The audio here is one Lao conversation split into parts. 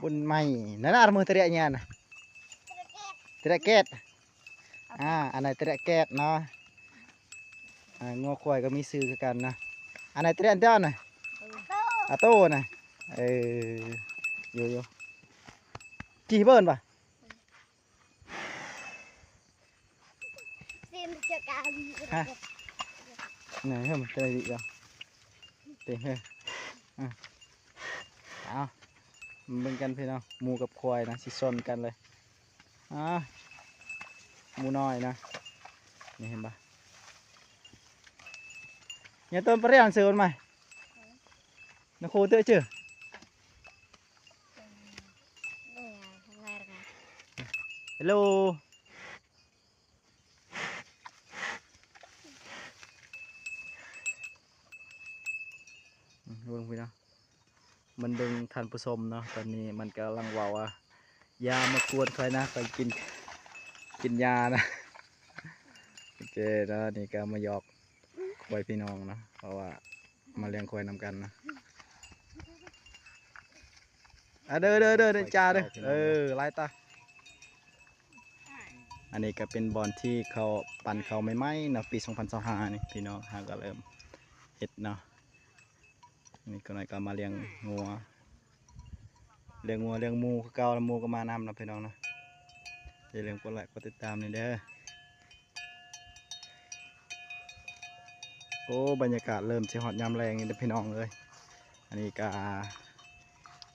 ບຸນໃໝ່ ນັ້ນນະ ເອົາມືຕະເລະຍານະ ຕະເລະແກດ ອ່າ ອັນນັ້ນຕະເລະແກດເນາະ ອ່າ ງົວຄວາຍກໍມີຊື່ຄືກັນນະ ອັນນັ້ນຕະເລະອັນດຽວນະ ໂຕ ອາໂຕນະ ເອີ ຢູ່ໆ ຈີ່ເບິ່ນປະ Sin cho cả. ຮະ ນີ້ເຮີ້ຍ ມັນເປັນອີກແລ້ວ ເຕະເຮີ້ຍ ອ່ະ ເອົາ ມາເບິ່ງກັນພີ່ນ້ອງ ໝູກັບຄວາຍນະ ຊິຊົນກັນເລີຍ ອ່າ ໝູນ້ອຍນະ ນີ້ເຫັນບໍ່ ຍາຕົ້ນປະເຣຍນເສີນມາ ນະໂຄເຕະເຈີ ເຮລໂລ ອືມ ເບິ່ງພີ່ນ້ອງ ມັນເບິ່ງທ່ານຜູ້ຊົມເນາະ ຕອນນີ້ມັນກຳລັງເວົ້າວ່າ ຢ່າມາກວນຂ້ອຍນະ ຂ້ອຍກິນ ກິນຫຍ້ານະ ໂອເຄເນາະ ນີ້ກໍມາຢອກຄວາຍພີ່ນ້ອງເນາະ ເພາະວ່າ ມາລ້ຽງຄວາຍນຳກັນນະ ອ່າ ເດີ ເດີ ເດີ ເດີ ຈ້າເດີ ເອີ ຫຼາຍຕາ ອັນນີ້ກໍເປັນບ່ອນທີ່ເຂົາປັ່ນເຂົ້າໃໝ່ໆເນາະ ປີສອງພັນຊາວຫ້ານີ້ ພີ່ນ້ອງ ຫາກໍເລີ່ມເຮັດເນາະ ນີ້ກໍໜ້ອຍກໍມາລ້ຽງງົວ ລ້ຽງງົວລ້ຽງໝູຄືເກົ່າ ໝູກໍມານຳເນາະ ພີ່ນ້ອງເນາະ ຢ່າລືມກົດໄລກົດຕິດຕາມນີ້ເດີ. ໂອ້ ບັນຍາກາດເລີ່ມຊິຮອດຍາມແລງນີ້ເດີພີ່ນ້ອງເອີຍ ອັນນີ້ກະ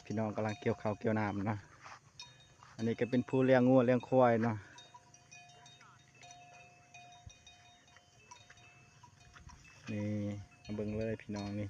ພີ່ນ້ອງກຳລັງກ່ຽວເຂົ້າກ່ຽວນ້ຳເນາະ ອັນນີ້ກະເປັນຜູ້ລ້ຽງງົວລ້ຽງຄວາຍເນາະ ນີ້ມາເບິ່ງເລີຍພີ່ນ້ອງນີ້